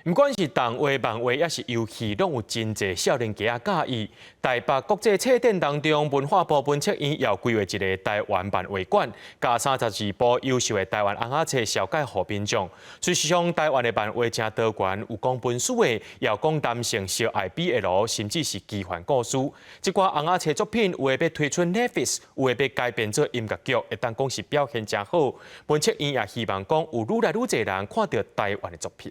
毋管是動畫、漫畫，抑是遊戲，攏有真濟少年家仔佮意。台北國際冊展當中，文化部文策院又規劃一个台灣漫畫館，共32部優秀的台灣尪仔冊紹介予民眾。事實上，台灣的漫畫誠多元，有講本事的，也有講男性相愛 BL，甚至是奇幻故事。這寡尪仔冊作品，有的欲推出 Netflix，有的欲改編做音樂劇，會當講是表現誠好。文策院也希望講，有愈來愈濟人看著台灣的作品。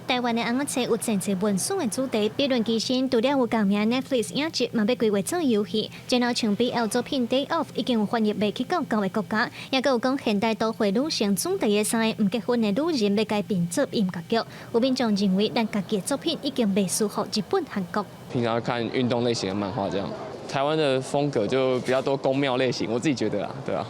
台灣的尪仔冊有真濟文史的主題，比論機身除了有共名 Netflix 影集，嘛欲規劃做遊戲。然後像 BL 作品 Day Off 已經有翻譯賣去到九個國家，也閣有講現代都會女性主題的三个毋結婚的女人欲改編做音樂劇。有民眾認為，咱家己的作品已經袂輸予日本、韓國。平常看運動類型的漫畫，這樣台灣的風格就比較多宮廟類型，我自己覺得啊，對啊。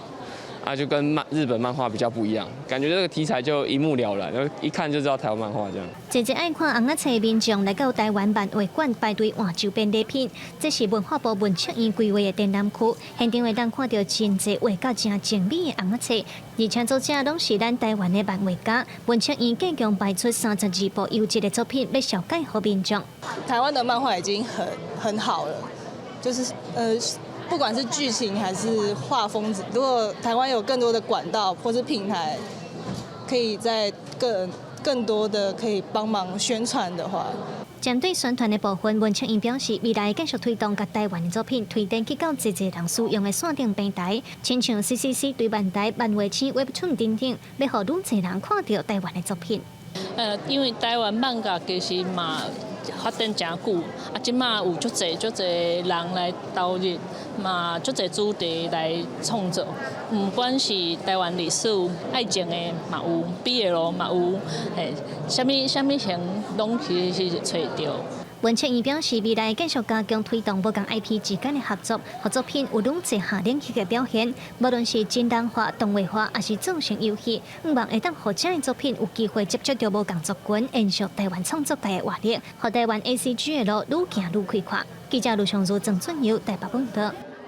啊，就跟漫日本漫畫比較不一樣，感覺這個題材就一目了然，就一看就知道台灣漫畫這樣。濟濟愛看尪仔冊的民眾來到台灣漫畫館排隊換周邊禮品，這是文化部文策院規劃的展覽區，現場會當看著真濟畫甲誠精美的尪仔冊，而且作者攏是咱台灣的漫畫家。文策院計共擺出32部優質的作品，欲紹介予民眾。台灣的漫畫已經很好了，就是不管是劇情還是畫風，如果台灣有更多的管道或是平台，可以在更多的可以幫忙宣傳的話。針對宣傳的部分，文策院表示，未來繼續推動共台灣的作品推展去到濟濟人使用的線頂平台，親像 CCC 對漫台、漫畫星、Webtoon 等等，欲予愈濟人看著台灣的作品。因為台灣漫畫其實嘛發展誠久，啊，這馬有足濟足濟人來投入，嘛足濟主題來創作。毋管是台灣歷史、愛情的嘛有，BL 嘛有，嘿，啥物啥物型攏其實是揣著。文策院表示，未來繼續加強推動不仝 IP 之間的合作，予作品有愈濟下領域的表現。無論是真人化、動畫化，抑是做成遊戲，向望會當予這的作品有機會接觸著無仝族群，延續台灣創作界的活力，予台灣 ACG 的路愈行愈開闊。記者盧尚如、鄭俊佑台北報導。